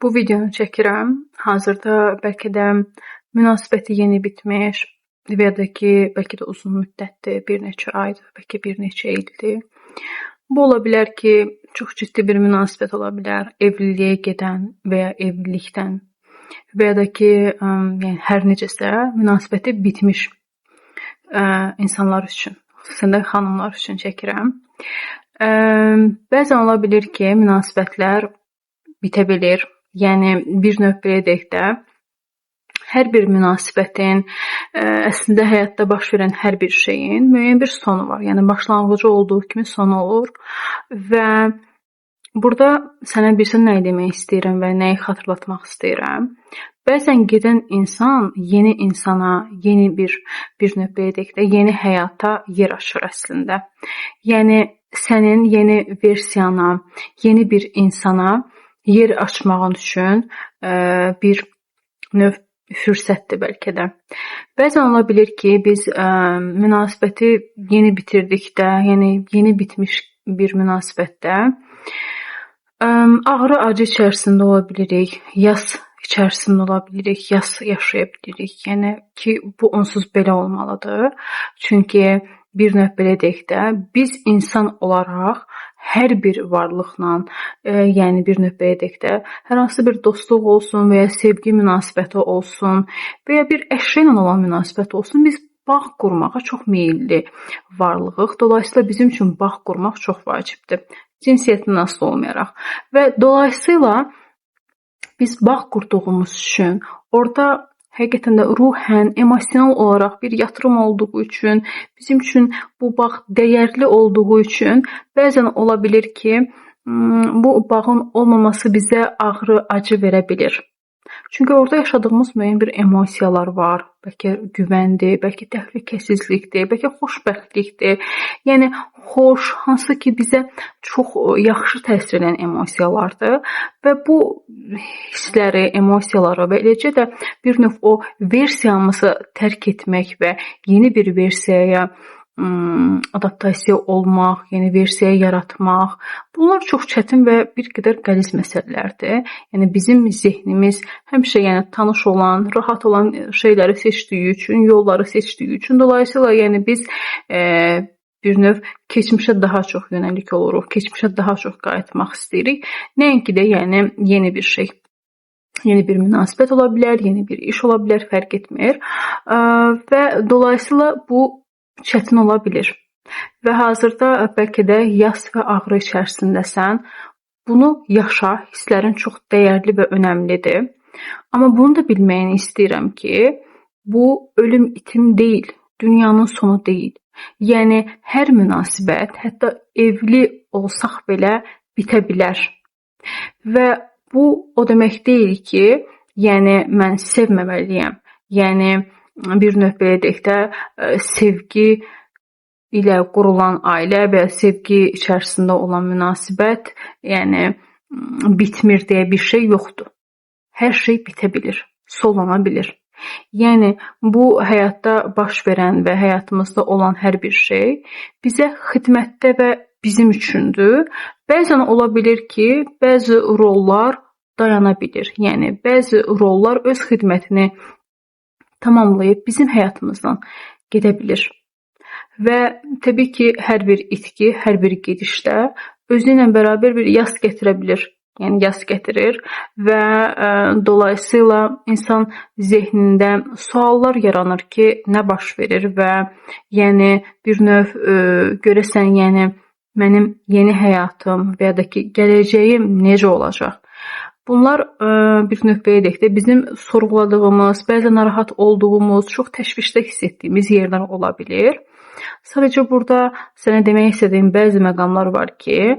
Bu videonu çəkirəm. Hazırda bəlkə də münasibəti yeni bitmiş və ya da ki, bəlkə də uzun müddətdir, bir neçə aydır, bəlkə bir neçə ildir. Bu ola bilər ki, çox ciddi bir münasibət ola bilər, evliliyə gedən və ya evlilikdən və ya da ki, yəni hər necəsə münasibəti bitmiş insanlar üçün, xüsusən də xanımlar üçün çəkirəm. Bəzən ola bilir ki, münasibətlər bitə bilir. Yəni bir növ belə deyək də, hər bir münasibətin, əslində həyatda baş verən hər bir şeyin müəyyən bir sonu var. Yəni başlanğıcı olduğu kimi sonu olur və burada sənə bilirsən nəyi demək istəyirəm və nəyi xatırlatmaq istəyirəm. Bəzən gedən insan yeni insana, yeni bir növ belə deyək də, yeni həyata yer açır əslində. Yəni sənin yeni versiyana, yeni bir insana yer açmağın üçün bir növ fürsətdir bəlkə də. Bəzən ola bilir ki, biz münasibəti yeni bitirdikdə, yəni yeni bitmiş bir münasibətdə ağrı, acı içərisində ola bilirik, yas içərisində ola bilirik, yas yaşaya bilirik. Yəni ki, bu onsuz belə olmalıdır. Çünki bir növ belə deyək də, biz insan olaraq hər bir varlıqla, yəni bir növ belə deyək də, hər hansı bir dostluq olsun və ya sevgi münasibəti olsun və ya bir əşya ilə olan münasibət olsun, biz bağ qurmağa çox meyilli varlığıq. Dolayısıyla bizim üçün bağ qurmaq çox vacibdir. Cinsiyyətindən asılı olmayaraq. Və dolayısıyla biz bağ qurduğumuz üçün orada həqiqətən də ruhən, emosional olaraq bir yatırım olduğu üçün, bizim üçün bu bağ dəyərli olduğu üçün bəzən ola bilir ki, bu bağın olmaması bizə ağrı, acı verə bilir. Çünki orada yaşadığımız müəyyən bir emosiyalar var. Bəlkə güvəndir, bəlkə təhlükəsizlikdir, bəlkə xoşbəxtlikdir. Yəni xoş, hansı ki bizə çox yaxşı təsir edən emosiyalardır və bu hissləri, emosiyaları və eləcə də bir növ o versiyamızı tərk etmək və yeni bir versiyaya adaptasiya olmaq, yeni versiya yaratmaq, bunlar çox çətin və bir qədər qəliz məsələlərdir. Yəni bizim zehnimiz həmişə yəni tanış olan, rahat olan şeyləri seçdiyi üçün, yolları seçdiyi üçün, dolayısıyla yəni biz bir növ keçmişə daha çox yönəlik oluruq, keçmişə daha çox qayıtmaq istəyirik. Nəinki də yəni yeni bir şey. Yeni bir münasibət ola bilər, yeni bir iş ola bilər, fərq etmir. Və dolayısıyla bu çətin ola bilir. Və hazırda bəlkə də yas və ağrı içərisindəsən. Bunu yaşa, hisslərin çox dəyərli və önəmlidir. Amma bunu da bilməyini istəyirəm ki, bu ölüm itim deyil, dünyanın sonu deyil. Yəni hər münasibət, hətta evli olsaq belə bitə bilər. Və bu o demək deyil ki, yəni mən sevməməliyəm. Yəni bir növ belə deyək də, sevgi ilə qurulan ailə və ya sevgi içərisində olan münasibət, yəni bitmir deyə bir şey yoxdur. Hər şey bitə bilir, sonlana bilir. Yəni bu həyatda baş verən və həyatımızda olan hər bir şey bizə xidmətdə və bizim üçündür. Bəzən ola bilir ki, bəzi rollar dayana bilir. Yəni bəzi rollar öz xidmətini tamamlayıb bizim həyatımızdan gedə bilir. Və təbii ki, hər bir itki, hər bir gedişdə özü ilə bərabər bir yas gətirə bilir. Yəni yas gətirir və dolayısıyla insan zehnində suallar yaranır ki, nə baş verir və yəni bir növ görəsən, yəni mənim yeni həyatım və ya da ki, gələcəyim necə olacaq? Bunlar bir növ belə deyək də, bizim sorğuladığımız, bəzən narahat olduğumuz, çox təşvişdə hiss etdiyimiz yerlər ola bilir. Sadəcə burada sənə demək istədiyim bəzi məqamlar var ki,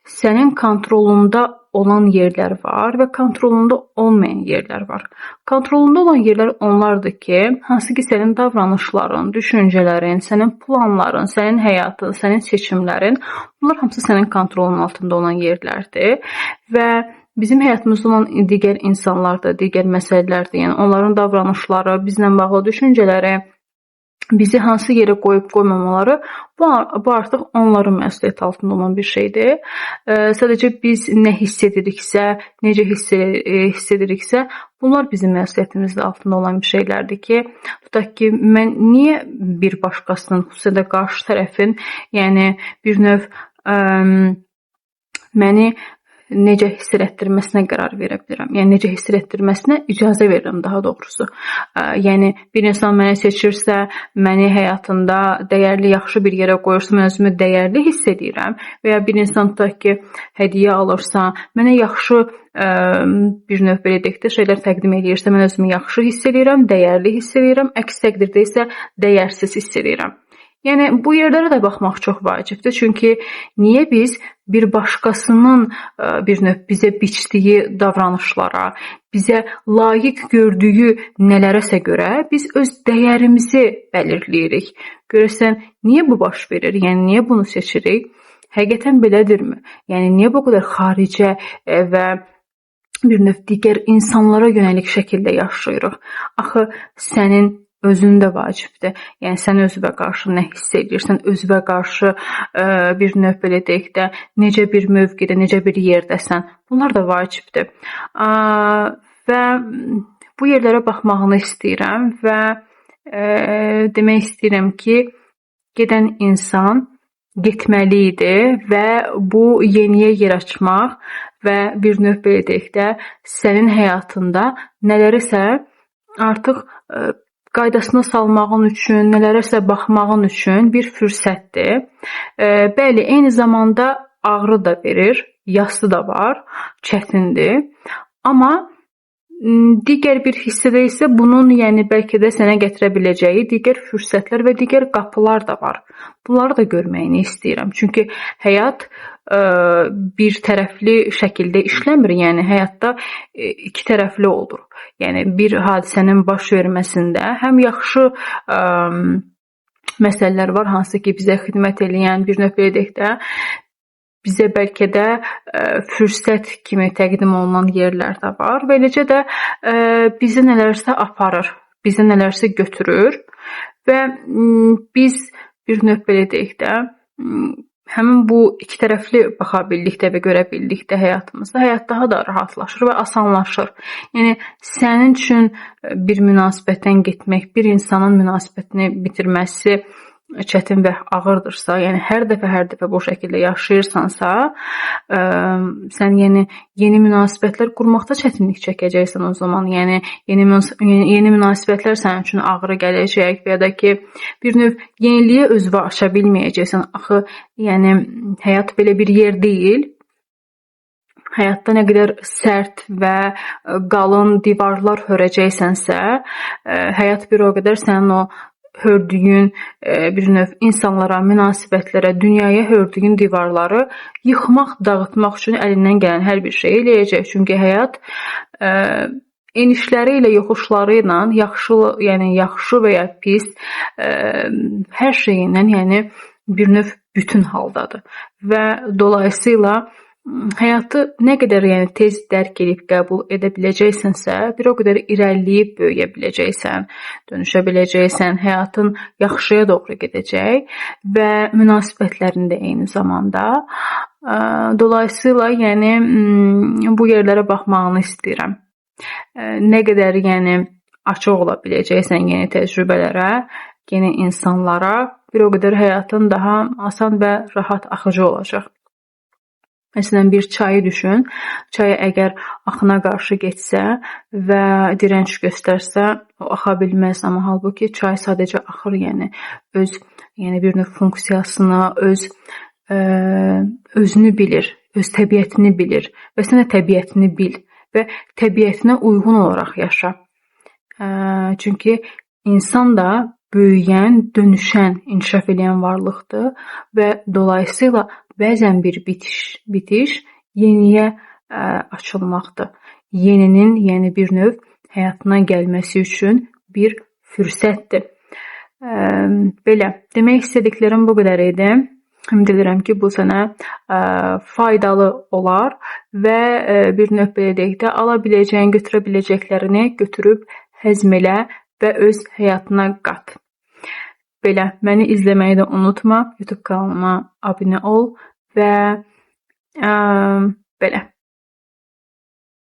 sənin kontrolunda olan yerlər var və kontrolunda olmayan yerlər var. Kontrolunda olan yerlər onlardır ki, hansı ki sənin davranışların, düşüncələrin, sənin planların, sənin həyatın, sənin seçimlərin, bunlar hamısı sənin kontrolun altında olan yerlərdir və bizim həyatımızda olan digər insanlar da, digər məsələlər də, yəni onların davranışları, bizlə bağlı düşüncələri, bizi hansı yerə qoyub qoymamaları bu artıq onların məsuliyyəti altında olan bir şeydir. Sadəcə biz nə hiss ediriksə, necə hiss ediriksə, bunlar bizim məsuliyyətimizin altında olan bir şeylərdir ki, tutaq ki, mən niyə bir başqasının, xüsusilə də qarşı tərəfin, yəni bir növ məni necə hiss elətdirməsinə qərar verə bilirəm. Yəni necə hiss elətdirməsinə icazə verirəm daha doğrusu. Yəni bir insan məni seçirsə, məni həyatında dəyərli, yaxşı bir yerə qoyursa, mən özümü dəyərli hiss edirəm. Və ya bir insan tutaq ki, hədiyyə alırsa, mənə yaxşı bir növ belə deyək də şeylər təqdim eləyirsə, mən özümü yaxşı hiss edirəm, dəyərli hiss edirəm. Əks təqdirdə isə dəyərsiz hiss edirəm. Yəni bu yerlərə də baxmaq çox vacibdir. Çünki niyə biz bir başqasının bir növ bizə biçdiyi davranışlara, bizə layiq gördüyü nələrəsə görə biz öz dəyərimizi belirləyirik. Görəsən niyə bu baş verir? Yəni niyə bunu seçirik? Həqiqətən belədirmi? Yəni niyə bu qədər xaricə və bir növ digər insanlara yönəlik şəkildə yaşayırıq? Axı sənin özün də vacibdir. Yəni sən özünə qarşı nə hiss edirsən, özünə qarşı bir növ belə deyək də, necə bir mövqedə, necə bir yerdəsən, bunlar da vacibdir. Və bu yerlərə baxmağını istəyirəm və demək istəyirəm ki, gedən insan getməli idi və bu yeniyə yer açmaq və bir növ belə deyək də, sənin həyatında nələrisə artıq qaydasına salmağın üçün, nələrəsə baxmağın üçün bir fürsətdir. Bəli, eyni zamanda ağrı da verir, yası da var, çətindir. Amma digər bir hissədə isə bunun, yəni bəlkə də sənə gətirə biləcəyi digər fürsətlər və digər qapılar da var. Bunları da görməyini istəyirəm. Çünki həyat bir tərəfli şəkildə işləmir. Yəni həyatda iki tərəfli olur. Yəni bir hadisənin baş verməsində həm yaxşı məsələlər var, hansı ki bizə xidmət eləyən, bir növ belə deyək də, bizə bəlkə də fürsət kimi təqdim olunan yerlər də var və eləcə də bizi nələrsə aparır, bizi nələrsə götürür və biz bir növ belə deyək də, həmin bu iki tərəfli baxa bildikdə və görə bildikdə həyatımızda həyat daha da rahatlaşır və asanlaşır. Yəni sənin üçün bir münasibətdən getmək, bir insanın münasibətini bitirməsi çətin və ağırdırsa, yəni hər dəfə bu şəkildə yaşayırsansa, sən yəni yeni münasibətlər qurmaqda çətinlik çəkəcəksən o zaman. Yəni yeni münasibətlər sənin üçün ağrı gələcək və ya da ki, bir növ yeniliyə özünü aça bilməyəcəksən. Axı, yəni həyat belə bir yer deyil. Həyatda nə qədər sərt və qalın divarlar hörəcəksənsə, həyat bir o qədər sənin o hördüyün bir növ insanlara, münasibətlərə, dünyaya hördüyün divarları yıxmaq, dağıtmaq üçün əlindən gələn hər bir şeyi eləyəcək. Çünki həyat enişləri ilə, yoxuşları ilə, yaxşı, yəni yaxşı və ya pis, hər şeylə, yəni bir növ bütün haldadır. Və dolayısıyla həyatı nə qədər yəni tez dərk edib qəbul edə biləcəksənsə, bir o qədər irəliləyib böyüyə biləcəksən, dönüşə biləcəksən, həyatın yaxşıya doğru gedəcək və münasibətlərin də eyni zamanda. Dolayısıyla yəni bu yerlərə baxmağını istəyirəm. Nə qədər yəni açıq ola biləcəksən yeni təcrübələrə, yeni insanlara, bir o qədər həyatın daha asan və rahat axıcı olacaq. Məsələn, bir çayı düşün. Çay əgər axına qarşı getsə və dirənc göstərsə, o axa bilməz. Amma halbuki çay sadəcə axır, yəni öz, yəni bir növ funksiyasını, öz özünü bilir, öz təbiətini bilir və sən də təbiətini bil və təbiətinə uyğun olaraq yaşa. Çünki insan da böyüyən, dönüşən, inkişaf eləyən varlıqdır və dolayısıyla bəzən bir bitiş yeniyə açılmaqdır. Yeninin, yəni bir növ həyatına gəlməsi üçün bir fürsətdir. Belə, demək istədiklərim bu qədər idi. Ümid edirəm ki, bu sənə faydalı olar və bir növ belə deyək də, ala biləcəyin, götürə biləcəklərini götürüb həzm elə və öz həyatına qat. Belə, məni izləməyi də unutma. YouTube kanalıma abunə ol və belə.